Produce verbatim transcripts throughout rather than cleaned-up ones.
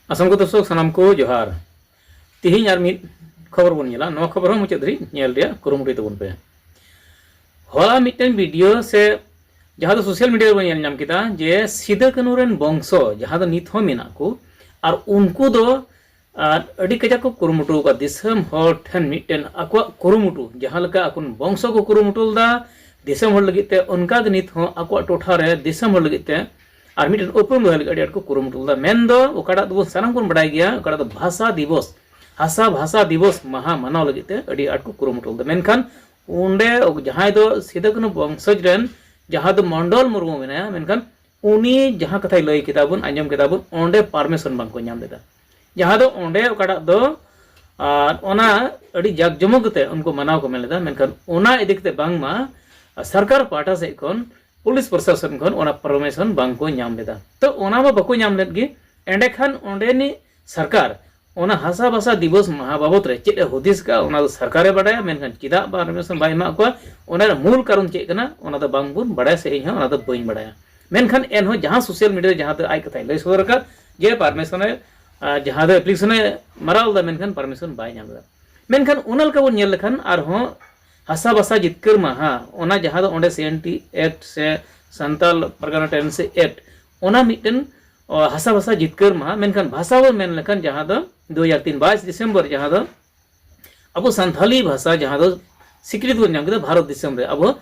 ᱟᱥᱟᱢ ᱠᱚ ᱫᱚᱨᱥᱚᱠ ᱥᱟᱱᱟᱢ ᱠᱚ ᱡᱚᱦᱟᱨ᱾ ᱛᱤᱦᱤᱧ ᱟᱨ ᱢᱤᱫ ᱠᱷᱚᱵᱚᱨ ᱵᱚᱱ ᱧᱮᱞᱟ᱾ ᱱᱚᱣᱟ ᱠᱷᱚᱵᱚᱨ ᱦᱚᱸ ᱢᱩᱪᱟᱹᱫ ᱫᱷᱟᱹᱨᱤᱡ ᱧᱮᱞ ᱨᱮᱭᱟᱜ ᱠᱩᱨᱩᱢᱩᱴᱩᱭ ᱛᱟᱵᱚᱱ ᱯᱮ᱾ ᱦᱚᱞᱟ ᱢᱤᱫᱴᱮᱱ ᱵᱷᱤᱰᱤᱭᱳ ᱥᱮ ᱡᱟᱦᱟᱸ ᱫᱚ ᱥᱳᱥᱟᱞ ᱢᱤᱰᱤᱭᱟ ᱨᱮᱵᱚᱱ ᱧᱮᱞ ᱧᱟᱢ ᱠᱮᱫᱟ ᱡᱮ ᱥᱤᱫᱟᱹ ᱠᱟᱹᱱᱦᱩ ᱨᱮᱱ ᱵᱚᱝᱥᱚ ᱡᱟᱦᱟᱸ ᱫᱚ ᱱᱤᱛ ᱦᱚᱸ ᱢᱮᱱᱟᱜ ᱠᱚ, ᱟᱨ ᱩᱱᱠᱩ ᱫᱚ ᱟᱨ ᱟᱹᱰᱤ ᱠᱟᱡᱟᱠ ᱠᱚ ᱠᱩᱨᱩᱢᱩᱴᱩ ᱟᱠᱟᱫ ᱫᱤᱥᱚᱢ ᱦᱚᱲ ᱴᱷᱮᱱ ᱢᱤᱫᱴᱮᱱ ᱟᱠᱚᱣᱟᱜ ᱠᱩᱨᱩᱢᱩᱴᱩ, ᱡᱟᱦᱟᱸ ᱞᱮᱠᱟ ᱟᱠᱚ ᱵᱚᱝᱥᱚ ᱠᱚ ᱠᱩᱨᱩᱢᱩᱴᱩ ᱞᱮᱫᱟ ᱫᱤᱥᱚᱢ ᱦᱚᱲ ᱞᱟᱹᱜᱤᱫ ᱛᱮ, ᱚᱱᱠᱟ ᱜᱮ ᱱᱤᱛ ᱦᱚᱸ ᱟᱠᱚᱣᱟᱜ ᱴᱚᱴᱷᱟ ᱨᱮ ᱫᱤᱥᱚᱢ ᱦᱚᱲ ᱞᱟᱹᱜᱤᱫ ᱛᱮ ᱟᱨ ᱢᱤᱫᱴᱮᱱ ᱩᱯᱨᱩᱢ ᱫᱚᱦᱚᱭ ᱞᱟᱹᱜᱤᱫ ᱟᱹᱰᱤ ᱟᱸᱴ ᱠᱚ ᱠᱩᱨᱩᱢᱩᱴᱩ ᱞᱮᱫᱟ᱾ ᱢᱮᱱᱫᱚ ᱚᱠᱟᱴᱟᱜ ᱫᱚᱵᱚᱱ ᱥᱟᱱᱟᱢ ᱵᱚᱱ ᱵᱟᱰᱟᱭ ᱜᱮᱭᱟ, ᱚᱠᱟᱴᱟᱜ ᱫᱚ ᱵᱷᱟᱥᱟ ᱫᱤᱵᱚᱥ, ᱦᱟᱥᱟ ᱵᱷᱟᱥᱟ ᱫᱤᱵᱚᱥ ᱢᱟᱦᱟ ᱢᱟᱱᱟᱣ ᱞᱟᱹᱜᱤᱫ ᱛᱮ ᱟᱹᱰᱤ ᱟᱸᱴ ᱠᱚ ᱠᱩᱨᱩᱢᱩᱴᱩ ᱞᱮᱫᱟ᱾ ᱢᱮᱱᱠᱷᱟᱱ ᱚᱸᱰᱮ ᱡᱟᱦᱟᱸᱭ ᱫᱚ ᱥᱤᱫᱟᱹ ᱠᱟᱹᱱᱦᱩ ᱵᱚᱝᱥᱚᱡᱽ ᱨᱮᱱ ᱡᱟᱦᱟᱸ ᱫᱚ ᱢᱚᱱᱰᱚᱞ ᱢᱩᱨᱢᱩ ᱢᱮᱱᱟᱭᱟ, ᱢᱮᱱᱠᱷᱟᱱ ᱩᱱᱤ ᱡᱟᱦᱟᱸ ᱠᱟᱛᱷᱟᱭ ᱞᱟᱹᱭ ᱠᱮᱫᱟ ᱵᱚᱱ, ᱟᱸᱡᱚᱢ ᱠᱮᱫᱟ ᱵᱚᱱ, ᱚᱸᱰᱮ ᱯᱟᱨᱢᱤᱥᱚᱱ ᱵᱟᱝᱠᱚ ᱧᱟᱢ ᱞᱮᱫᱟ᱾ ᱡᱟᱦᱟᱸ ᱫᱚ ᱚᱸᱰᱮ ᱚᱠᱟᱴᱟᱜ ᱫᱚ ᱟᱨ ᱚᱱᱟ ᱟᱹᱰᱤ ᱡᱟᱠ ᱡᱚᱢᱚᱠ ᱠᱟᱛᱮ ᱩᱱᱠᱩ ᱢᱟᱱᱟᱣ ᱠᱚ ᱢᱮᱱ ᱞᱮᱫᱟ, ᱢᱮᱱᱠᱷᱟᱱ ᱚᱱᱟ ᱤᱫᱤ ᱠᱟᱛᱮ ᱵᱟᱝᱢᱟ ᱥᱚᱨᱠᱟᱨ ᱯᱟᱦᱴᱟ ᱥᱮᱫ ᱠᱷᱚᱱ, ᱯᱩᱞᱤᱥ ᱯᱨᱚᱥᱟᱥᱚᱱ ᱠᱷᱚᱱ ᱚᱱᱟ ᱯᱟᱨᱢᱤᱥᱚᱱ ᱵᱟᱝᱠᱚ ᱧᱟᱢ ᱞᱮᱫᱟ᱾ ᱛᱚ ᱚᱱᱟ ᱢᱟ ᱵᱟᱠᱚ ᱧᱟᱢ ᱞᱮᱫ ᱜᱮ, ᱮᱸᱰᱮᱠᱷᱟᱱ ᱚᱸᱰᱮᱱᱤᱡ ᱥᱚᱨᱠᱟᱨ ᱚᱱᱟ ᱦᱟᱥᱟ ᱵᱷᱟᱥᱟ ᱫᱤᱵᱚᱥ ᱢᱟᱦᱟ ᱵᱟᱵᱚᱫ ᱨᱮ ᱪᱮᱫ ᱮ ᱦᱩᱫᱤᱥ ᱠᱟᱜᱼᱟ, ᱚᱱᱟ ᱫᱚ ᱥᱚᱨᱠᱟᱨᱮ ᱵᱟᱰᱟᱭᱟ, ᱢᱮᱱᱠᱷᱟᱱ ᱪᱮᱫᱟᱜ ᱯᱟᱨᱢᱤᱥᱚᱱ ᱵᱟᱭ ᱮᱢᱟᱜ ᱠᱚᱣᱟ, ᱚᱱᱟ ᱨᱮᱱᱟᱜ ᱢᱩᱞ ᱠᱟᱨᱚᱱ ᱪᱮᱫ ᱠᱟᱱᱟ, ᱚᱱᱟ ᱫᱚ ᱵᱟᱝᱵᱚᱱ ᱵᱟᱰᱟᱭᱟ ᱥᱮ ᱤᱧ ᱦᱚᱸ ᱚᱱᱟ ᱫᱚ ᱵᱟᱹᱧ ᱵᱟᱰᱟᱭᱟ᱾ ᱢᱮᱱᱠᱷᱟᱱ ᱮᱱᱦᱚᱸ ᱡᱟᱦᱟᱸ ᱥᱳᱥᱟᱞ ᱢᱤᱰᱤᱭᱟ ᱨᱮ ᱡᱟᱦᱟᱸ ᱫᱚ ᱟᱡ ᱠᱟᱛᱷᱟᱭ ᱞᱟᱹᱭ ᱥᱚᱫᱚᱨ ᱟᱠᱟᱫ ᱡᱮ ᱯᱟᱨᱢᱤᱥᱚᱱᱮ, ᱟᱨ ᱡᱟᱦᱟᱸ ᱫᱚ ᱮᱯᱞᱤᱠᱮᱥᱚᱱᱮ ᱢᱟᱨᱟᱣ ᱞᱮᱫᱟ, ᱢᱮᱱᱠᱷᱟᱱ ᱯᱟᱨᱢᱤᱥᱚᱱ ᱵᱟᱭ ᱧᱟᱢ ᱞᱮᱫᱟ᱾ ᱢᱮᱱᱠᱷᱟᱱ ᱚᱱᱟ ᱞᱮᱠᱟ ᱵᱚᱱ ᱧᱮᱞ ᱞᱮᱠᱷᱟᱱ ᱟᱨᱦᱚᱸ ᱦᱟᱥᱟ ᱵᱷᱟᱥᱟ ᱡᱤᱛᱠᱟᱹᱨ ᱢᱟᱦᱟ, ᱚᱱᱟ ᱡᱟᱦᱟᱸ ᱫᱚ ᱚᱸᱰᱮ ᱥᱤ ᱮᱱ ᱴᱤ ᱮᱠᱴ ᱥᱮ ᱥᱟᱱᱛᱟᱞ ᱯᱟᱨᱜᱟᱱᱟ ᱴᱮᱱᱰᱮᱱᱥᱤ ᱮᱠᱴ, ᱚᱱᱟ ᱢᱤᱫᱴᱮᱱ, ᱚ, ᱦᱟᱥᱟ ᱵᱷᱟᱥᱟ ᱡᱤᱛᱠᱟᱹᱨ ᱢᱟᱦᱟ, ᱢᱮᱱᱠᱷᱟᱱ ᱵᱷᱟᱥᱟ ᱵᱚᱱ ᱢᱮᱱ ᱞᱮᱠᱷᱟᱱ ᱡᱟᱦᱟᱸ ᱫᱚ ᱫᱩ ᱦᱟᱡᱟᱨ ᱛᱤᱱ ᱵᱟᱭᱤᱥ ᱰᱤᱥᱮᱢᱵᱚᱨ, ᱡᱟᱦᱟᱸ ᱫᱚ ᱟᱵᱚ ᱥᱟᱱᱛᱷᱟᱞᱤ ᱵᱷᱟᱥᱟ ᱡᱟᱦᱟᱸ ᱫᱚ ᱥᱤᱠᱨᱤᱛᱤ ᱵᱚᱱ ᱧᱟᱢ ᱠᱮᱫᱟ ᱵᱷᱟᱨᱚᱛ ᱫᱤᱥᱚᱢ ᱨᱮ, ᱟᱵᱚ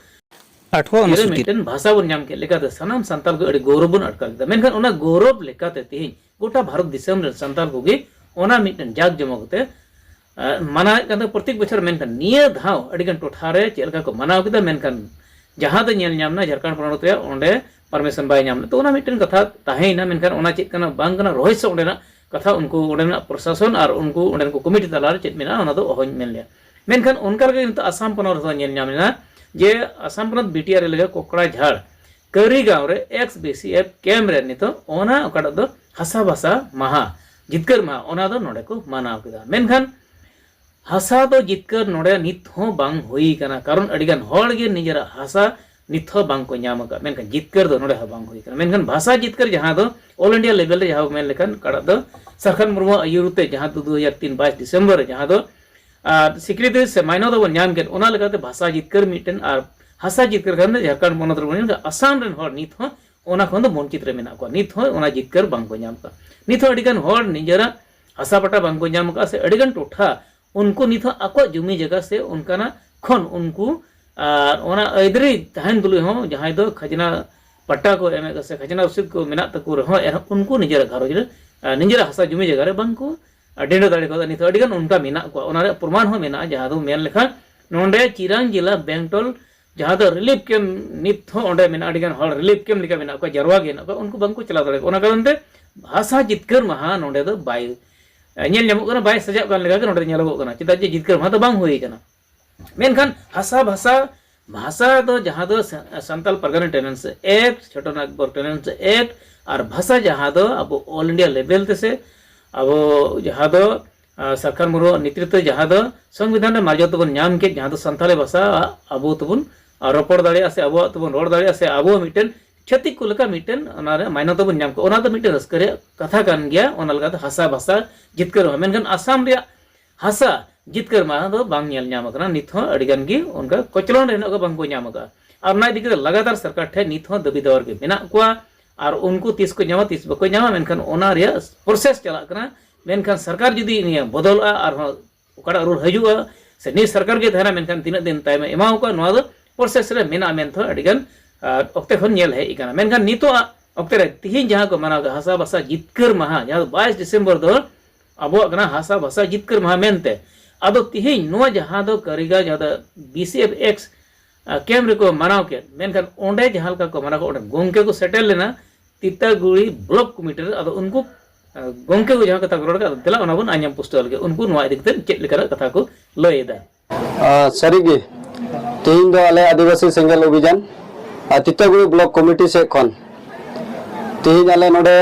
ᱟᱴᱷᱣᱟ ᱤᱭᱟᱹᱨᱮ ᱚᱱᱩᱥᱩᱪᱤ᱾ ᱢᱤᱫᱴᱮᱱ ᱵᱷᱟᱥᱟ ᱵᱚᱱ ᱧᱟᱢ ᱠᱮᱫ ᱞᱮᱠᱟᱛᱮ ᱥᱟᱱᱟᱢ ᱥᱟᱱᱛᱟᱞ ᱠᱚ ᱟᱹᱰᱤ ᱜᱚᱨᱚᱵᱽ ᱵᱚᱱ ᱟᱴᱠᱟᱨ ᱠᱮᱫᱟ᱾ ᱢᱮᱱᱠᱷᱟᱱ ᱚᱱᱟ ᱜᱚᱨᱚᱵᱽ ᱞᱮᱠᱟᱛᱮ ᱛᱮᱦᱮᱧ ᱜᱚᱴᱟ ᱵᱷᱟᱨᱚᱛ ᱫᱤᱥᱚᱢ ᱨᱮᱱ ᱥᱟᱱᱛᱟᱞ ᱠᱚᱜᱮ ᱚᱱᱟ ᱢᱤᱫᱴᱮᱱ ᱡᱟᱠ ᱡᱚᱢᱚᱠ ᱛᱮ, ᱟᱸ, ᱢᱟᱱᱟᱣᱮᱫ ᱠᱟᱱ ᱛᱟᱦᱮᱸ ᱯᱨᱚᱛᱮᱠ ᱵᱚᱪᱷᱚᱨ᱾ ᱢᱮᱱᱠᱷᱟᱱ ᱱᱤᱭᱟᱹ ᱫᱷᱟᱣ ᱟᱹᱰᱤᱜᱟᱱ ᱴᱚᱴᱷᱟ ᱨᱮ ᱪᱮᱫ ᱞᱮᱠᱟ ᱠᱚ ᱢᱟᱱᱟᱣ ᱠᱮᱫᱟ, ᱢᱮᱱᱠᱷᱟᱱ ᱡᱟᱦᱟᱸ ᱫᱚ ᱧᱮᱞ ᱧᱟᱢ ᱮᱱᱟ ᱡᱷᱟᱲᱠᱷᱚᱸᱰ ᱯᱚᱱᱚᱛ ᱨᱮᱭᱟᱜ ᱚᱸᱰᱮ ᱯᱟᱨᱢᱤᱥᱚᱱ ᱵᱟᱭ ᱧᱟᱢ ᱞᱮᱫ᱾ ᱛᱚ ᱚᱱᱟ ᱢᱤᱫᱴᱮᱱ ᱠᱟᱛᱷᱟ ᱛᱟᱦᱮᱸᱭᱮᱱᱟ, ᱢᱮᱱᱠᱷᱟᱱ ᱚᱱᱟ ᱪᱮᱫ ᱠᱟᱱᱟ ᱵᱟᱝ ᱠᱟᱱᱟ ᱨᱚᱦᱚᱥᱭᱚ ᱚᱸᱰᱮᱱᱟᱜ ᱠᱟᱛᱷᱟ ᱩᱱᱠᱩ ᱚᱸᱰᱮᱱᱟᱜ ᱯᱨᱚᱥᱟᱥᱚᱱ ᱟᱨ ᱩᱱᱠᱩ ᱚᱸᱰᱮᱱ ᱠᱚ ᱠᱚᱢᱤᱴᱤ ᱛᱟᱞᱟᱨᱮ ᱪᱮᱫ ᱢᱮᱱᱟᱜᱼᱟ, ᱚᱱᱟ ᱫᱚ ᱚᱦᱚᱧ ᱢᱮᱱ ᱞᱮᱭᱟ᱾ ᱢᱮᱱᱠᱷᱟᱱ ᱚᱱᱠᱟ ᱨᱮᱜᱮ ᱱᱤᱛᱚᱜ ᱟᱥᱟᱢ ᱯᱚᱱᱚᱛ ᱨᱮᱫᱚ ᱧᱮᱞ ᱧᱟᱢ ᱮᱱᱟ ᱡᱮ ᱟᱥᱟᱢ ᱯᱚᱱᱚᱛ ᱵᱤ ᱴᱤ ᱟᱨ ᱮᱞᱟᱠᱟ ᱠᱚᱠᱲᱟᱡᱷᱟᱲ ᱠᱟᱹᱨᱤᱜᱟᱸᱣ ᱨᱮ X B C F camp ᱨᱮ ᱱᱤᱛᱚᱜ ᱚᱱᱟ ᱚᱠᱟᱴᱟᱜ ᱫᱚ ᱦᱟᱥᱟ ᱵᱷᱟᱥᱟ ᱢᱟᱦᱟ, ᱡᱤᱛᱠᱟᱹᱨ ᱢᱟᱦᱟ, ᱚᱱᱟ ᱫᱚ ᱱᱚᱰᱮ ᱠᱚ ᱢᱟᱱᱟᱣ ᱠᱮᱫᱟ᱾ ᱢᱮᱱᱠᱷᱟᱱ ᱦᱟᱥᱟ ᱫᱚ ᱡᱤᱛᱠᱟᱹᱨ ᱱᱚᱰᱮ ᱱᱤᱛ ᱦᱚᱸ ᱵᱟᱝ ᱦᱩᱭ ᱠᱟᱱᱟ, ᱠᱟᱨᱚᱱ ᱟᱹᱰᱤᱜᱟᱱ ᱦᱚᱲ ᱜᱮ ᱱᱤᱡᱮᱨᱟᱜ ᱦᱟᱥᱟ ᱱᱤᱛ ᱦᱚᱸ ᱵᱟᱝ ᱠᱚ ᱧᱟᱢ ᱟᱠᱟᱫ᱾ ᱢᱮᱱᱠᱷᱟᱱ ᱡᱤᱛᱠᱟᱹᱨ ᱫᱚ ᱱᱚᱰᱮ ᱦᱚᱸ ᱵᱟᱝ ᱦᱩᱭ ᱠᱟᱱᱟ᱾ ᱢᱮᱱᱠᱷᱟᱱ ᱵᱷᱟᱥᱟ ᱡᱤᱛᱠᱟᱹᱨ ᱡᱟᱦᱟᱸ ᱫᱚ ᱚᱞ ᱤᱱᱰᱤᱭᱟ ᱞᱮᱵᱮᱞ ᱨᱮ ᱡᱟᱦᱟᱸ ᱵᱚ ᱢᱮᱱ ᱞᱮᱠᱷᱟᱱ ᱚᱠᱟᱴᱟᱜ ᱫᱚ ᱥᱟᱨᱠᱷᱟᱱ ᱢᱩᱨᱢᱩᱣᱟᱜ ᱟᱹᱭᱩᱨ ᱛᱮ ᱡᱟᱦᱟᱸ ᱫᱚ ᱫᱩ ᱦᱟᱡᱟᱨ ᱛᱤᱱ ᱵᱟᱭᱤᱥ ᱰᱤᱥᱮᱢᱵᱚᱨ ᱨᱮ ᱡᱟᱦᱟᱸ ᱫᱚ ᱟᱨ ᱥᱤᱠᱨᱤᱛᱤ ᱥᱮ ᱢᱟᱭᱱᱟ ᱫᱚᱵᱚᱱ ᱧᱟᱢ ᱠᱮᱫ, ᱚᱱᱟ ᱞᱮᱠᱟᱛᱮ ᱵᱷᱟᱥᱟ ᱡᱤᱛᱠᱟᱹᱨ ᱢᱤᱫᱴᱮᱱ ᱟᱨ ᱦᱟᱥᱟ ᱡᱤᱛᱠᱟᱹᱨ ᱠᱷᱟᱱ ᱫᱚ ᱡᱷᱟᱲᱠᱷᱚᱸᱰ ᱯᱚᱱᱚᱛ ᱨᱮᱵᱚᱱ ᱧᱮᱞ ᱠᱮᱫᱟ, ᱟᱥᱟᱢ ᱨᱮᱱ ᱦᱚᱲ ᱱᱤᱛ ᱦᱚᱸ ᱚᱱᱟ ᱠᱷᱚᱱ ᱫᱚ ᱵᱚᱧᱪᱤᱛ ᱨᱮ ᱢᱮᱱᱟᱜ ᱠᱚᱣᱟ, ᱱᱤᱛ ᱦᱚᱸ ᱚᱱᱟ ᱡᱤᱛᱠᱟᱹᱨ ᱵᱟᱝ ᱠᱚ ᱧᱟᱢ ᱠᱟᱜᱼᱟ᱾ ᱱᱤᱛ ᱦᱚᱸ ᱟᱹᱰᱤ ᱜᱟᱱ ᱦᱚᱲ ᱱᱤᱡᱮᱨᱟᱜ ᱦᱟᱥᱟ ᱯᱟᱴᱟ ᱵᱟᱝ ᱠᱚ ᱧᱟᱢ ᱠᱟᱜᱼᱟ, ᱥᱮ ᱟᱹᱰᱤ ᱜᱟᱱ ᱴᱚᱴᱷᱟ ᱩᱱᱠᱩ ᱱᱤᱛ ᱦᱚᱸ ᱟᱠᱚᱣᱟᱜ ᱡᱩᱢᱤ ᱡᱟᱭᱜᱟ ᱥᱮ ᱚᱱᱠᱟᱱᱟᱜ ᱠᱷᱚᱱ ᱩᱱᱠᱩ ᱟᱨ ᱚᱱᱟ ᱟᱹᱭᱫᱟᱹᱨᱤ ᱛᱟᱦᱮᱱ ᱛᱩᱞᱩᱡ ᱦᱚᱸ ᱡᱟᱦᱟᱸᱭ ᱫᱚ ᱠᱷᱟᱡᱽᱱᱟ ᱯᱟᱴᱟ ᱠᱚ ᱮᱢᱮᱫ ᱥᱮ ᱠᱷᱟᱡᱽᱱᱟ ᱨᱚᱥᱤᱫ ᱠᱚ ᱢᱮᱱᱟᱜ ᱛᱟᱠᱚ ᱨᱮᱦᱚᱸ, ᱮᱱᱦᱚᱸ ᱩᱱᱠᱩ ᱱᱤᱡᱮᱨᱟᱜ ᱜᱷᱟᱨᱚᱸᱡᱽ ᱨᱮ, ᱟᱨ ᱱᱤᱡᱮᱨᱟᱜ ᱦᱟᱥᱟ ᱡᱩᱢᱤ ᱡᱟᱭᱜᱟ ᱨᱮ ᱵᱟᱝ ᱠᱚ ᱰᱤᱸᱰᱟᱹ ᱫᱟᱲᱮ ᱠᱟᱣᱫᱟ᱾ ᱱᱤᱛ ᱦᱚᱸ ᱟᱹᱰᱤ ᱜᱟᱱ ᱚᱱᱠᱟ ᱢᱮᱱᱟᱜ ᱠᱚᱣᱟ᱾ ᱚᱱᱟ ᱨᱮᱭᱟᱜ ᱯᱨᱚᱢᱟᱱ ᱦᱚᱸ ᱢᱮᱱᱟᱜᱼᱟ, ᱡᱟᱦᱟᱸ ᱫᱚ ᱢᱮᱱ ᱞᱮᱠᱷᱟᱱ ᱱᱚᱰᱮ ᱪᱤᱨᱟᱝ ᱡᱮᱞᱟ ᱵᱮᱝᱴᱚᱞ ᱡᱟᱦᱟᱸ ᱫᱚ ᱨᱤᱞᱤᱯ ᱠᱮᱢᱯ ᱱᱤᱛ ᱦᱚᱸ ᱚᱸᱰᱮ ᱢᱮᱱᱟᱜᱼᱟ, ᱟᱹᱰᱤ ᱜᱟᱱ ᱦᱚᱲ ᱨᱤᱞᱤᱯ ᱠᱮᱢᱯ ᱞᱮᱠᱟ ᱢᱮᱱᱟᱜ ᱠᱚᱣᱟ, ᱡᱟᱨᱣᱟ ᱜᱮ ᱦᱮᱱᱟᱜ ᱠᱚᱣᱟ, ᱩᱱᱠᱩ ᱵᱟᱝ ᱠᱚ ᱪᱟᱞᱟᱣ ᱫᱟᱲᱮ ᱠᱚᱣᱟ᱾ ᱚᱱᱟ ᱠᱟᱨᱚᱱ ᱛᱮ ᱦᱟᱥᱟ ᱡᱤᱛᱠᱟᱹᱨ ᱢᱟᱦᱟ ᱱᱚᱰᱮ ᱫᱚ ᱵᱟᱭ ᱧᱮᱞ ᱧᱟᱢᱚᱜ ᱠᱟᱱᱟ, ᱵᱟᱭ ᱥᱟᱡᱟᱜ ᱠᱟᱱ ᱞᱮᱠᱟ ᱜᱮ ᱱᱚᱰᱮ ᱧᱮᱞᱚᱜᱚᱜ ᱠᱟᱱᱟ, ᱪᱮᱫᱟᱜ ᱡᱮ ᱡᱤᱛᱠᱟᱹᱨ ᱢᱟᱦᱟ ᱫᱚ ᱵᱟᱝ ᱦᱩᱭ ᱠᱟᱱᱟ᱾ ᱢᱮᱱᱠᱷᱟᱱ ᱦᱟᱥᱟ ᱵᱷᱟᱥᱟ, ᱵᱷᱟᱥᱟ ᱫᱚ ᱡᱟᱦᱟᱸ ᱫᱚ ᱥᱟ-, ᱥᱟᱱᱛᱟᱞ ᱯᱟᱨᱜᱟᱱᱟ ᱴᱮᱱᱮᱱᱥ ᱮᱠᱴ, ᱪᱷᱳᱴᱚ ᱱᱟᱜᱽᱯᱩᱨ ᱴᱮᱱᱮᱱᱥ ᱮᱠᱴ, ᱟᱨ ᱵᱷᱟᱥᱟ ᱡᱟᱦᱟᱸ ᱫᱚ ᱟᱵᱚ ᱚᱞ ᱤᱱᱰᱤᱭᱟ ᱞᱮᱵᱮᱞ ᱛᱮ ᱥᱮ ᱟᱵᱚ ᱡᱟᱦᱟᱸ ᱫᱚ, ᱟᱨ ᱥᱟᱨᱠᱷᱟᱱ ᱢᱩᱨᱢᱩᱣᱟᱜ ᱱᱮᱛᱨᱤᱛᱵ ᱛᱮ ᱡᱟᱦᱟᱸ ᱫᱚ ᱥᱚᱝᱵᱤᱫᱷᱟᱱ ᱨᱮ ᱢᱟᱨᱡᱟᱣ ᱛᱮᱵᱚᱱ ᱧᱟᱢ ᱠᱮᱫ, ᱡᱟᱦᱟᱸ ᱫᱚ ᱥᱟᱱᱛᱟᱲᱤ ᱵᱷᱟᱥᱟ ᱟᱵᱚ ᱛᱮᱵᱚᱱ ᱨᱚᱯᱚᱲ ᱫᱟᱲᱮᱭᱟᱜᱼᱟ ᱥᱮ ᱟᱵᱚᱣᱟᱜ ᱛᱮᱵᱚᱱ ᱨᱚᱲ ᱫᱟᱲᱮᱭᱟᱜᱼᱟ ᱥᱮ ᱟᱵᱚ ᱢᱤᱫᱴᱮᱱ ᱪᱷᱟᱹᱛᱤᱠ ᱠᱚ ᱞᱮᱠᱟ ᱢᱤᱫᱴᱮᱱ ᱚᱱᱟ ᱨᱮ ᱢᱟᱱᱱᱚᱛᱟ ᱵᱚᱱ ᱧᱟᱢ ᱠᱮᱫ, ᱚᱱᱟ ᱫᱚ ᱢᱤᱫᱴᱮᱱ ᱨᱟᱹᱥᱠᱟᱹ ᱨᱮᱭᱟᱜ ᱠᱟᱛᱷᱟ ᱠᱟᱱ ᱜᱮᱭᱟ᱾ ᱚᱱᱟ ᱞᱮᱠᱟᱛᱮ ᱦᱟᱥᱟ ᱵᱷᱟᱥᱟ ᱡᱤᱛᱠᱟᱹᱨ ᱢᱟᱦᱟ, ᱢᱮᱱᱠᱷᱟᱱ ᱟᱥᱟᱢ ᱨᱮᱭᱟᱜ ᱦᱟᱥᱟ ᱡᱤᱛᱠᱟᱹᱨ ᱢᱟᱦᱟ ᱫᱚ ᱵᱟᱝ ᱧᱮᱞ ᱧᱟᱢ ᱟᱠᱟᱱᱟ, ᱱᱤᱛ ᱦᱚᱸ ᱟᱹᱰᱤ ᱜᱟᱱ ᱜᱮ ᱚᱱᱠᱟ ᱠᱚᱪᱞᱚᱱ ᱨᱮ ᱦᱮᱱᱟᱜ ᱠᱚᱣᱟ, ᱵᱟᱝ ᱠᱚ ᱧᱟᱢ ᱟᱠᱟᱫᱼᱟ᱾ ᱟᱨ ᱚᱱᱟ ᱤᱫᱤ ᱠᱟᱛᱮ ᱞᱟᱜᱟᱛᱟᱨ ᱥᱚᱨᱠᱟᱨ ᱴᱷᱮᱱ ᱱᱤᱛ ᱦᱚᱸ ᱫᱟᱹᱵᱤ ᱫᱟᱣᱟ ᱨᱮᱜᱮ ᱢᱮᱱᱟᱜ ᱠᱚᱣᱟ᱾ ᱟᱨ ᱩᱱᱠᱩ ᱛᱤᱥ ᱠᱚ ᱧᱟᱢᱟ, ᱛᱤᱥ ᱵᱟᱠᱚ ᱧᱟᱢᱟ, ᱢᱮᱱᱠᱷᱟᱱ ᱚᱱᱟ ᱨᱮᱭᱟᱜ ᱯᱨᱚᱥᱮᱥ ᱪᱟᱞᱟᱜ ᱠᱟᱱᱟ᱾ ᱢᱮᱱᱠᱷᱟᱱ ᱥᱚᱨᱠᱟᱨ ᱡᱩᱫᱤ ᱱᱤᱭᱟᱹ ᱵᱚᱫᱚᱞᱚᱜᱼᱟ, ᱟᱨᱦᱚᱸ ᱚᱠᱟᱴᱟᱜ ᱨᱩᱞ ᱦᱤᱡᱩᱜᱼᱟ, ᱥᱮ ᱱᱤᱭᱟᱹ ᱥᱚᱨᱠᱟᱨ ᱜᱮ ᱛᱟᱦᱮᱱᱟ, ᱢᱮᱱᱠᱷᱟᱱ ᱛᱤᱱᱟᱹᱜ ᱫᱤᱱ ᱛᱟᱭᱚᱢᱮ ᱮᱢᱟᱣ ᱠᱚᱣᱟ, ᱱᱚᱣᱟ ᱫᱚ ᱯᱨᱚᱥᱮᱥ ᱨᱮ ᱢᱮᱱᱟᱜᱼᱟ ᱢᱮᱱᱛᱮ ᱟᱹᱰᱤᱜᱟᱱ, ᱟᱨ ᱚᱠᱛᱮ ᱠᱷᱚᱱ ᱧᱮᱞ ᱦᱮᱡ ᱟᱠᱟᱱᱟ᱾ ᱢᱮᱱᱠᱷᱟᱱ ᱱᱤᱛᱚᱜ ᱚᱠᱛᱮ ᱨᱮ ᱛᱤᱦᱤᱧ ᱡᱟᱦᱟᱸ ᱠᱚ ᱢᱟᱱᱟᱣ ᱮᱫᱟ ᱦᱟᱥᱟ ᱵᱷᱟᱥᱟ ᱡᱤᱛᱠᱟᱹᱨ ᱢᱟᱦᱟ, ᱡᱟᱦᱟᱸ ᱫᱚ ᱵᱟᱭᱤᱥ ᱰᱤᱥᱮᱢᱵᱚᱨ ᱫᱚ ᱟᱵᱚᱣᱟᱜ ᱠᱟᱱᱟ ᱦᱟᱥᱟ ᱵᱷᱟᱥᱟ ᱡᱤᱛᱠᱟᱹᱨ ᱢᱟᱦᱟ ᱢᱮᱱᱛᱮ, ᱟᱫᱚ ᱛᱤᱦᱤᱧ ᱱᱚᱣᱟ ᱡᱟᱦᱟᱸ ᱫᱚ ᱠᱟᱹᱨᱤᱜᱟ, ᱡᱟᱦᱟᱸ ᱫᱚ B C F X camp ᱨᱮᱠᱚ ᱢᱟᱱᱟᱣ ᱠᱮᱫ, ᱢᱮᱱᱠᱷᱟᱱ ᱚᱸᱰᱮ ᱡᱟᱦᱟᱸ ᱞᱮᱠᱟ ᱠᱚ ᱢᱟᱱᱟᱣ ᱠᱮᱫ, ᱚᱸᱰᱮ ᱜᱚᱢᱠᱮ ᱠᱚ ᱥᱮᱴᱮᱨ ᱞᱮᱱᱟ ᱛᱤᱛᱟᱜᱩᱲᱤ ᱵᱞᱚᱠ ᱠᱚᱢᱤᱴᱤ ᱨᱮ᱾ ᱟᱫᱚ ᱩᱱᱠᱩ, ᱟᱸ, ᱜᱚᱢᱠᱮ ᱠᱚ ᱡᱟᱦᱟᱸ ᱠᱟᱛᱷᱟ ᱠᱚ ᱨᱚᱲ ᱠᱮᱫ, ᱟᱫᱚ ᱫᱮᱞᱟ ᱚᱱᱟ ᱵᱚᱱ ᱟᱸᱡᱚᱢ ᱯᱩᱥᱴᱟᱹᱣ ᱞᱮᱜᱮ, ᱩᱱᱠᱩ ᱱᱚᱣᱟ ᱤᱫᱤ ᱠᱟᱛᱮ ᱪᱮᱫ ᱞᱮᱠᱟᱱᱟᱜ ᱠᱟᱛᱷᱟ ᱠᱚ ᱞᱟᱹᱭ ᱮᱫᱟ᱾ ᱟᱸ, ᱥᱟᱹᱨᱤᱜᱮ, ᱛᱮᱦᱮᱧ ᱫᱚ ᱟᱞᱮ ᱟᱹᱫᱤᱵᱟᱹᱥᱤ ᱥᱮᱸᱜᱮᱞ ᱚᱵᱷᱤᱡᱟᱱ ᱟᱨ ᱛᱤᱛᱟᱜᱩᱲᱤ ᱵᱞᱚᱠ ᱠᱚᱢᱤᱴᱤ ᱥᱮᱫ ᱠᱷᱚᱱ ᱛᱮᱦᱮᱧ ᱟᱞᱮ ᱱᱚᱰᱮ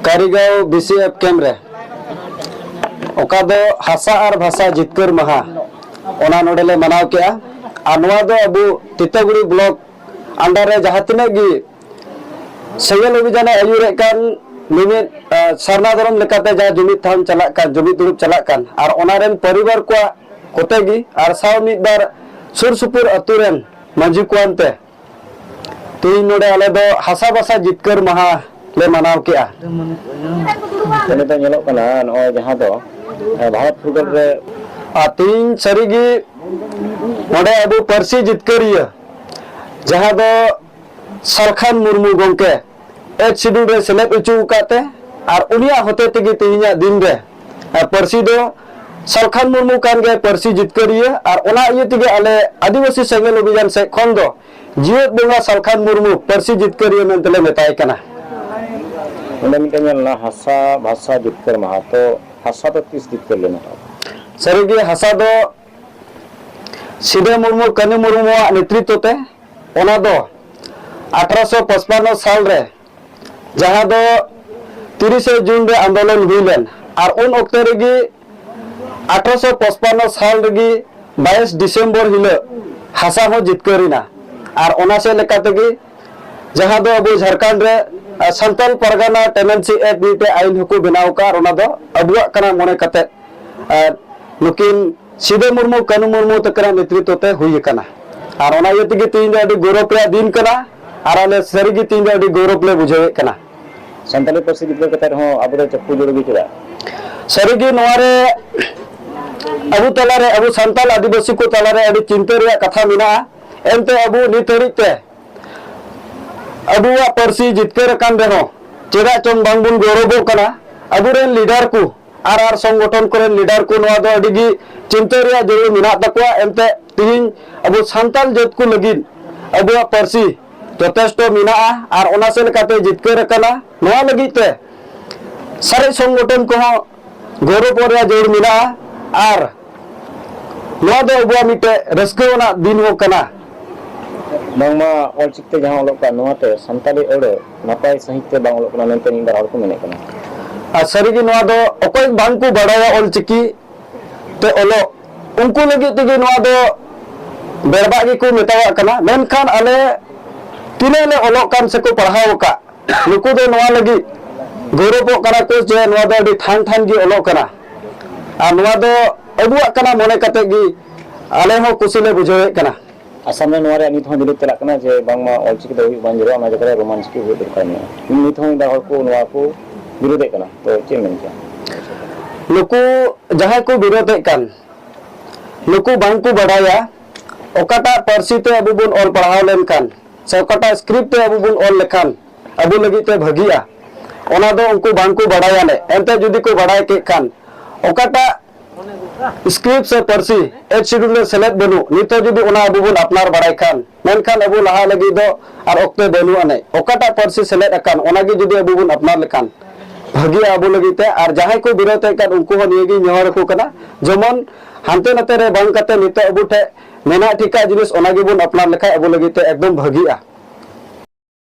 ᱠᱟᱹᱨᱤᱜᱟᱸᱣ ᱵᱤ ᱥᱤ ᱮᱯᱷ ᱠᱮᱢᱯ ᱨᱮ, ᱚᱠᱟ ᱫᱚ ᱦᱟᱥᱟ ᱟᱨ ᱵᱷᱟᱥᱟ ᱡᱤᱛᱠᱟᱹᱨ ᱢᱟᱦᱟ, ᱚᱱᱟ ᱱᱚᱰᱮ ᱞᱮ ᱢᱟᱱᱟᱣ ᱠᱮᱜᱼᱟ᱾ ᱟᱨ ᱱᱚᱣᱟ ᱫᱚ ᱟᱵᱚ ᱛᱤᱛᱟᱜᱩᱲᱤ ᱵᱞᱚᱠ under ᱨᱮ ᱡᱟᱦᱟᱸ ᱛᱤᱱᱟᱹᱜ ᱜᱮ ᱥᱮᱸᱜᱮᱞ ᱚᱵᱷᱤᱡᱟᱱᱮ ᱟᱹᱭᱩᱨᱮᱫ ᱠᱟᱱ ᱢᱤᱢᱤᱫ ᱥᱟᱨᱱᱟ ᱫᱷᱚᱨᱚᱢ ᱞᱮᱠᱟᱛᱮ ᱡᱟᱦᱟᱸ ᱡᱩᱢᱤᱫ ᱛᱷᱟᱱ ᱪᱟᱞᱟᱜ ᱠᱟᱱ, ᱡᱩᱢᱤᱫ ᱫᱩᱲᱩᱵ ᱪᱟᱞᱟᱜ ᱠᱟᱱ, ᱟᱨ ᱚᱱᱟ ᱨᱮᱱ ᱯᱚᱨᱤᱵᱟᱨ ᱠᱚᱣᱟᱜ ᱠᱚᱛᱮ ᱜᱮ ᱟᱨ ᱥᱟᱶ ᱢᱤᱫ ᱵᱟᱨ ᱥᱩᱨ ᱥᱩᱯᱩᱨ ᱟᱹᱛᱩ ᱨᱮᱱ ᱢᱟᱹᱡᱷᱤ ᱠᱚᱣᱟᱱ ᱛᱮ ᱛᱮᱦᱮᱧ ᱱᱚᱰᱮ ᱟᱞᱮ ᱫᱚ ᱦᱟᱥᱟ ᱵᱷᱟᱥᱟ ᱡᱤᱛᱠᱟᱹᱨ ᱢᱟᱦᱟ ᱞᱮ ᱢᱟᱱᱟᱣ ᱠᱮᱜᱼᱟ᱾ ᱱᱤᱛᱚᱜ ᱧᱮᱞᱚᱜ ᱠᱟᱱᱟ, ᱱᱚᱜᱼᱚᱭ ᱡᱟᱦᱟᱸ ᱫᱚ ᱵᱷᱟᱨᱚᱛ ᱯᱷᱩᱨᱜᱟᱹᱞ ᱨᱮ ᱟᱨ ᱛᱮᱦᱮᱧ ᱥᱟᱹᱨᱤᱜᱮ ᱱᱚᱰᱮ ᱟᱵᱚ ᱯᱟᱹᱨᱥᱤ ᱡᱤᱛᱠᱟᱹᱨᱤᱭᱟᱹ ᱡᱟᱦᱟᱸ ᱫᱚ ᱥᱟᱞᱠᱷᱟᱱ ᱢᱩᱨᱢᱩ ᱜᱚᱢᱠᱮ ᱮᱭᱤᱛᱷ ᱥᱤᱰᱩᱞ ᱨᱮ ᱥᱮᱞᱮᱫ ᱦᱚᱪᱚ ᱟᱠᱟᱫ ᱛᱮ, ᱟᱨ ᱩᱱᱤᱭᱟᱜ ᱦᱚᱛᱮ ᱛᱮᱜᱮ ᱛᱮᱦᱮᱧᱟᱜ ᱫᱤᱱ ᱨᱮ ᱯᱟᱹᱨᱥᱤ ᱫᱚ ᱥᱟᱞᱠᱷᱟᱱ ᱢᱩᱨᱢᱩ ᱠᱟᱱ ᱜᱮᱭᱟᱭ ᱯᱟᱹᱨᱥᱤ ᱡᱤᱛᱠᱟᱹᱨᱤᱭᱟᱹ, ᱟᱨ ᱚᱱᱟ ᱤᱭᱟᱹ ᱛᱮᱜᱮ ᱟᱞᱮ ᱟᱹᱫᱤᱵᱟᱹᱥᱤ ᱥᱮᱸᱜᱮᱞ ᱚᱵᱷᱤᱡᱟᱱ ᱥᱮᱫ ᱠᱷᱚᱱ ᱫᱚ ᱡᱤᱭᱟᱹᱲ ᱵᱚᱸᱜᱟ ᱥᱟᱞᱠᱷᱟᱱ ᱢᱩᱨᱢᱩ ᱯᱟᱹᱨᱥᱤ ᱡᱤᱛᱠᱟᱹᱨᱤᱭᱟᱹ ᱢᱮᱱᱛᱮ ᱞᱮ ᱢᱮᱛᱟᱭ ᱠᱟᱱᱟ᱾ ᱚᱸᱰᱮ ᱢᱤᱫᱴᱮᱱ ᱧᱮᱞ ᱮᱱᱟ ᱦᱟᱥᱟ ᱵᱷᱟᱥᱟ ᱡᱤᱛᱠᱟᱹᱨ ᱢᱟᱦᱟ, ᱛᱚ ᱦᱟᱥᱟ ᱫᱚ ᱛᱤᱥ ᱡᱤᱛᱠᱟᱹᱨ ᱞᱮᱱᱟ? ᱥᱟᱹᱨᱤᱜᱮ ᱦᱟᱥᱟ ᱫᱚ ᱥᱤᱫᱟᱹ ᱢᱩᱨᱢᱩ ᱠᱟᱹᱱᱩ ᱢᱩᱨᱢᱩᱣᱟᱜ ᱱᱮᱛᱨᱤᱛᱵ ᱛᱮ, ᱚᱱᱟ ᱫᱚ ᱟᱴᱷᱨᱚᱥᱚ ᱯᱚᱪᱯᱟᱱᱱᱚ ᱥᱟᱞ ᱨᱮ, ᱡᱟᱦᱟᱸ ᱫᱚ ᱛᱤᱨᱤᱥᱮ ᱡᱩᱱ ᱨᱮ ᱟᱱᱫᱳᱞᱚᱱ ᱦᱩᱭ ᱞᱮᱱ, ᱟᱨ ᱩᱱ ᱚᱠᱛᱮ ᱨᱮᱜᱮ ᱟᱴᱷᱨᱚᱥᱚ ᱯᱚᱪᱯᱟᱱᱱᱚ ᱥᱟᱞ ᱨᱮᱜᱮ ᱵᱟᱭᱤᱥ ᱰᱤᱥᱮᱢᱵᱚᱨ ᱦᱤᱞᱳᱜ ᱦᱟᱥᱟ ᱦᱚᱸ ᱡᱤᱛᱠᱟᱹᱨ ᱮᱱᱟ᱾ ᱟᱨ ᱚᱱᱟ ᱥᱮᱫ ᱞᱮᱠᱟ ᱛᱮᱜᱮ ᱡᱟᱦᱟᱸ ᱫᱚ ᱟᱵᱚ ᱡᱷᱟᱲᱠᱷᱚᱸᱰ ᱨᱮ ᱥᱟᱱᱛᱟᱞ ᱯᱟᱨᱜᱟᱱᱟ ᱴᱮᱱᱰᱮᱱᱥᱤ ᱮᱠᱴ ᱢᱤᱫᱴᱮᱡ ᱟᱭᱤᱱ ᱦᱚᱸᱠᱚ ᱵᱮᱱᱟᱣ ᱟᱠᱟᱫ, ᱟᱨ ᱚᱱᱟ ᱫᱚ ᱟᱵᱚᱣᱟᱜ ᱠᱟᱱᱟ ᱢᱚᱱᱮ ᱠᱟᱛᱮ, ᱟᱨ ᱱᱩᱠᱤᱱ ᱥᱤᱫᱟᱹ ᱢᱩᱨᱢᱩ ᱠᱟᱹᱱᱩ ᱢᱩᱨᱢᱩ ᱛᱟᱹᱠᱤᱱᱟᱜ ᱱᱮᱛᱨᱤᱛᱵ ᱛᱮ ᱦᱩᱭ ᱟᱠᱟᱱᱟ᱾ ᱟᱨ ᱚᱱᱟ ᱤᱭᱟᱹ ᱛᱮᱜᱮ ᱛᱮᱦᱮᱧ ᱫᱚ ᱟᱹᱰᱤ ᱜᱚᱨᱚᱵᱽ ᱨᱮᱭᱟᱜ ᱫᱤᱱ ᱠᱟᱱᱟ, ᱟᱨ ᱟᱞᱮ ᱥᱟᱹᱨᱤᱜᱮ ᱛᱮᱦᱮᱧ ᱫᱚ ᱟᱹᱰᱤ ᱜᱚᱨᱚᱵᱽ ᱞᱮ ᱵᱩᱡᱷᱟᱹᱣᱮᱫ ᱠᱟᱱᱟ᱾ ᱥᱟᱱᱛᱟᱲᱤ ᱯᱟᱹᱨᱥᱤ ᱡᱤᱛᱠᱟᱹᱨ ᱠᱟᱛᱮ ᱨᱮᱦᱚᱸ ᱟᱵᱚ ᱫᱚ ᱪᱟᱯᱠᱩ ᱡᱩᱲᱩ ᱜᱮ ᱪᱮᱫᱟᱜ? ᱥᱟᱹᱨᱤᱜᱮ ᱱᱚᱣᱟ ᱨᱮ ᱟᱵᱚ ᱛᱟᱞᱟᱨᱮ, ᱟᱵᱚ ᱥᱟᱱᱛᱟᱲ ᱟᱹᱫᱤᱵᱟᱹᱥᱤ ᱠᱚ ᱛᱟᱞᱟᱨᱮ ᱟᱹᱰᱤ ᱪᱤᱱᱛᱟᱹ ᱨᱮᱭᱟᱜ ᱠᱟᱛᱷᱟ ᱢᱮᱱᱟᱜᱼᱟ᱾ ᱮᱱᱛᱮ ᱟᱵᱚ ᱱᱤᱛ ᱦᱟᱹᱨᱤᱡ ᱛᱮ ᱟᱵᱚᱣᱟᱜ ᱯᱟᱹᱨᱥᱤ ᱡᱤᱛᱠᱟᱹᱨ ᱟᱠᱟᱱ ᱨᱮᱦᱚᱸ ᱪᱮᱫᱟᱜ ᱪᱚᱝ ᱵᱟᱝᱵᱚᱱ ᱜᱚᱨᱚᱵᱚᱜ ᱠᱟᱱᱟ? ᱟᱵᱚᱨᱮᱱ ᱞᱤᱰᱟᱨ ᱠᱚ, ᱟᱨ ᱟᱨ ᱥᱚᱝᱜᱚᱴᱷᱚᱱ ᱠᱚᱨᱮᱱ ᱞᱤᱰᱟᱨ ᱠᱚ ᱱᱚᱣᱟ ᱫᱚ ᱟᱹᱰᱤ ᱜᱮ ᱪᱤᱱᱛᱟᱹ ᱨᱮᱭᱟᱜ ᱡᱟᱹᱨᱩᱲ ᱢᱮᱱᱟᱜ ᱛᱟᱠᱚᱣᱟ᱾ ᱮᱱᱛᱮ ᱛᱮᱦᱮᱧ ᱟᱵᱚ ᱥᱟᱱᱛᱟᱲ ᱡᱟᱹᱛ ᱠᱚ ᱞᱟᱹᱜᱤᱫ ᱟᱵᱚᱣᱟᱜ ᱯᱟᱹᱨᱥᱤ ᱡᱚᱛᱷᱮᱥᱴᱚ ᱢᱮᱱᱟᱜᱼᱟ, ᱟᱨ ᱚᱱᱟ ᱥᱮᱫ ᱞᱮᱠᱟᱛᱮ ᱡᱤᱛᱠᱟᱹᱨ ᱟᱠᱟᱱᱟ᱾ ᱱᱚᱣᱟ ᱞᱟᱹᱜᱤᱫ ᱛᱮ ᱥᱟᱨᱮᱡ ᱥᱚᱝᱜᱚᱴᱷᱚᱱ ᱠᱚᱦᱚᱸ ᱜᱚᱨᱚᱵᱚᱜ ᱨᱮᱭᱟᱜ ᱡᱟᱹᱨᱩᱲ ᱢᱮᱱᱟᱜᱼᱟ, ᱟᱨ ᱱᱚᱣᱟ ᱫᱚ ᱟᱵᱚᱣᱟᱜ ᱢᱤᱫᱴᱮᱡ ᱨᱟᱹᱥᱠᱟᱹ ᱟᱱᱟᱜ ᱫᱤᱱ ᱦᱚᱸ ᱠᱟᱱᱟ᱾ ᱵᱟᱝᱢᱟ ᱚᱞᱪᱤᱠᱤ ᱛᱮ ᱡᱟᱦᱟᱸ ᱚᱞᱚᱜ ᱠᱟᱱ, ᱱᱚᱣᱟᱛᱮ ᱥᱟᱱᱛᱟᱲᱤ ᱟᱹᱲᱟᱹ ᱱᱟᱯᱟᱭ ᱥᱟᱺᱦᱤᱡ ᱛᱮ ᱵᱟᱝ ᱚᱞᱚᱜ ᱠᱟᱱᱟ ᱢᱮᱱᱛᱮ ᱢᱤᱫ ᱵᱟᱨ ᱦᱚᱲ ᱠᱚ ᱢᱮᱱᱮᱫ ᱠᱟᱱᱟ᱾ ᱟᱨ ᱥᱟᱹᱨᱤᱜᱮ ᱱᱚᱣᱟ ᱫᱚ ᱚᱠᱚᱭ ᱵᱟᱝ ᱠᱚ ᱵᱟᱲᱟᱭᱟ ᱚᱞᱪᱤᱠᱤ ᱛᱮ ᱚᱞᱚᱜ, ᱩᱱᱠᱩ ᱞᱟᱹᱜᱤᱫ ᱛᱮᱜᱮ ᱱᱚᱣᱟ ᱫᱚ ᱵᱮᱲᱵᱟᱜ ᱜᱮᱠᱚ ᱢᱮᱛᱟᱣᱟᱜ ᱠᱟᱱᱟ᱾ ᱢᱮᱱᱠᱷᱟᱱ ᱟᱞᱮ ᱛᱤᱱᱟᱹᱜ ᱞᱮ ᱚᱞᱚᱜ ᱠᱟᱱ ᱥᱮᱠᱚ ᱯᱟᱲᱦᱟᱣ ᱟᱠᱟᱫ, ᱱᱩᱠᱩ ᱫᱚ ᱱᱚᱣᱟ ᱞᱟᱹᱜᱤᱫ ᱜᱚᱨᱚᱵᱚᱜ ᱠᱟᱱᱟ ᱠᱚ ᱡᱮ ᱱᱚᱣᱟ ᱫᱚ ᱟᱹᱰᱤ ᱛᱷᱟᱱ ᱛᱷᱟᱱ ᱜᱮ ᱚᱞᱚᱜ ᱠᱟᱱᱟ᱾ ᱟᱨ ᱱᱚᱣᱟ ᱫᱚ ᱟᱵᱚᱣᱟᱜ ᱠᱟᱱᱟ ᱢᱚᱱᱮ ᱠᱟᱛᱮ ᱜᱮ ᱟᱞᱮ ᱦᱚᱸ ᱠᱩᱥᱤ ᱞᱮ ᱵᱩᱡᱷᱟᱹᱣᱮᱫ ᱠᱟᱱᱟ᱾ ᱟᱥᱟᱢ ᱨᱮ ᱱᱚᱣᱟ ᱨᱮᱭᱟᱜ ᱱᱤᱛ ᱦᱚᱸ ᱵᱤᱨᱳᱫ ᱪᱟᱞᱟᱜ ᱠᱟᱱᱟ ᱡᱮ ᱵᱟᱝᱢᱟ ᱚᱞᱪᱤᱠᱤ ᱫᱚ ᱦᱩᱭᱩᱜ ᱵᱟᱝ ᱡᱟᱹᱨᱩᱲᱟ, ᱚᱱᱟ ᱡᱟᱭᱜᱟ ᱨᱮ ᱨᱳᱢᱟᱱ ᱪᱤᱠᱤ ᱦᱩᱭᱩᱜ ᱫᱚᱨᱠᱟᱨ ᱢᱮᱱᱟᱜᱼᱟ᱾ ᱱᱤᱛ ᱦᱚᱸ ᱢᱤᱫ ᱵᱟᱨ ᱦᱚᱲ ᱠᱚ ᱱᱚᱣᱟ ᱠᱚ ᱵᱤᱨᱳᱫᱮᱫ ᱠᱟᱱᱟ, ᱛᱚ ᱪᱮᱫ ᱮᱢ ᱢᱮᱱ ᱠᱮᱭᱟ? ᱱᱩᱠᱩ ᱡᱟᱦᱟᱸᱭ ᱠᱚ ᱵᱤᱨᱳᱫᱮᱫ ᱠᱟᱱ, ᱱᱩᱠᱩ ᱵᱟᱝ ᱠᱚ ᱵᱟᱰᱟᱭᱟ ᱚᱠᱟᱴᱟᱜ ᱯᱟᱹᱨᱥᱤ ᱛᱮ ᱟᱵᱚ ᱵᱚᱱ ᱚᱞ ᱯᱟᱲᱦᱟᱣ ᱞᱮᱱᱠᱷᱟᱱ ᱥᱮ ᱚᱠᱟᱴᱟᱜ script ᱛᱮ ᱟᱵᱚ ᱵᱚᱱ ᱚᱞ ᱞᱮᱠᱷᱟᱱ ᱟᱵᱚ ᱞᱟᱹᱜᱤᱫ ᱛᱮ ᱵᱷᱟᱹᱜᱤᱜᱼᱟ, ᱚᱱᱟ ᱫᱚ ᱩᱱᱠᱩ ᱵᱟᱝ ᱠᱚ ᱵᱟᱰᱟᱭᱟ᱾ ᱮᱱᱛᱮ ᱡᱩᱫᱤ ᱠᱚ ᱵᱟᱰᱟᱭ ᱠᱮᱫ ᱠᱷᱟᱱ ᱚᱠᱟᱴᱟᱜ script ᱥᱮ ᱯᱟᱹᱨᱥᱤ Eighth Schedule ᱨᱮ ᱥᱮᱞᱮᱫ ᱵᱟᱹᱱᱩᱜ, ᱱᱤᱛᱚᱜ ᱡᱩᱫᱤ ᱚᱱᱟ ᱟᱵᱚ ᱵᱚᱱ ᱟᱯᱱᱟᱨ ᱵᱟᱲᱟᱭ ᱠᱷᱟᱱ, ᱢᱮᱱᱠᱷᱟᱱ ᱟᱵᱚ ᱞᱟᱦᱟ ᱞᱟᱹᱜᱤᱫ ᱫᱚ ᱟᱨ ᱚᱠᱛᱮ ᱵᱟᱹᱱᱩᱜ ᱟᱹᱱᱤᱡ᱾ ᱚᱠᱟᱴᱟᱜ ᱯᱟᱹᱨᱥᱤ ᱥᱮᱞᱮᱫ ᱟᱠᱟᱱ, ᱚᱱᱟ ᱜᱮ ᱡᱩᱫᱤ ᱟᱵᱚ ᱵᱚᱱ ᱟᱯᱱᱟᱨ ᱞᱮᱠᱷᱟᱱ ᱵᱷᱟᱹᱜᱤᱜᱼᱟ ᱟᱵᱚ ᱞᱟᱹᱜᱤᱫ ᱛᱮ᱾ ᱟᱨ ᱡᱟᱦᱟᱸᱭ ᱠᱚ ᱵᱤᱨᱳᱫᱮᱫ ᱠᱟᱱ, ᱩᱱᱠᱩ ᱦᱚᱸ ᱱᱤᱭᱟᱹ ᱜᱮᱧ ᱱᱮᱦᱚᱨ ᱟᱠᱚ ᱠᱟᱱᱟ, ᱡᱮᱢᱚᱱ ᱦᱟᱱᱛᱮ ᱱᱟᱛᱮ ᱨᱮ ᱵᱟᱝ ᱠᱟᱛᱮ ᱱᱤᱛᱚᱜ ᱟᱵᱚ ᱴᱷᱮᱱ ᱢᱮᱱᱟᱜ ᱴᱷᱤᱠᱟᱜ ᱡᱤᱱᱤᱥ, ᱚᱱᱟ ᱜᱮᱵᱚᱱ ᱟᱯᱱᱟᱨ ᱞᱮᱠᱷᱟᱱ ᱟᱵᱚ ᱞᱟᱹᱜᱤᱫ ᱛᱮ ᱮᱠᱫᱚᱢ ᱵᱷᱟᱹᱜᱤᱜᱼᱟ᱾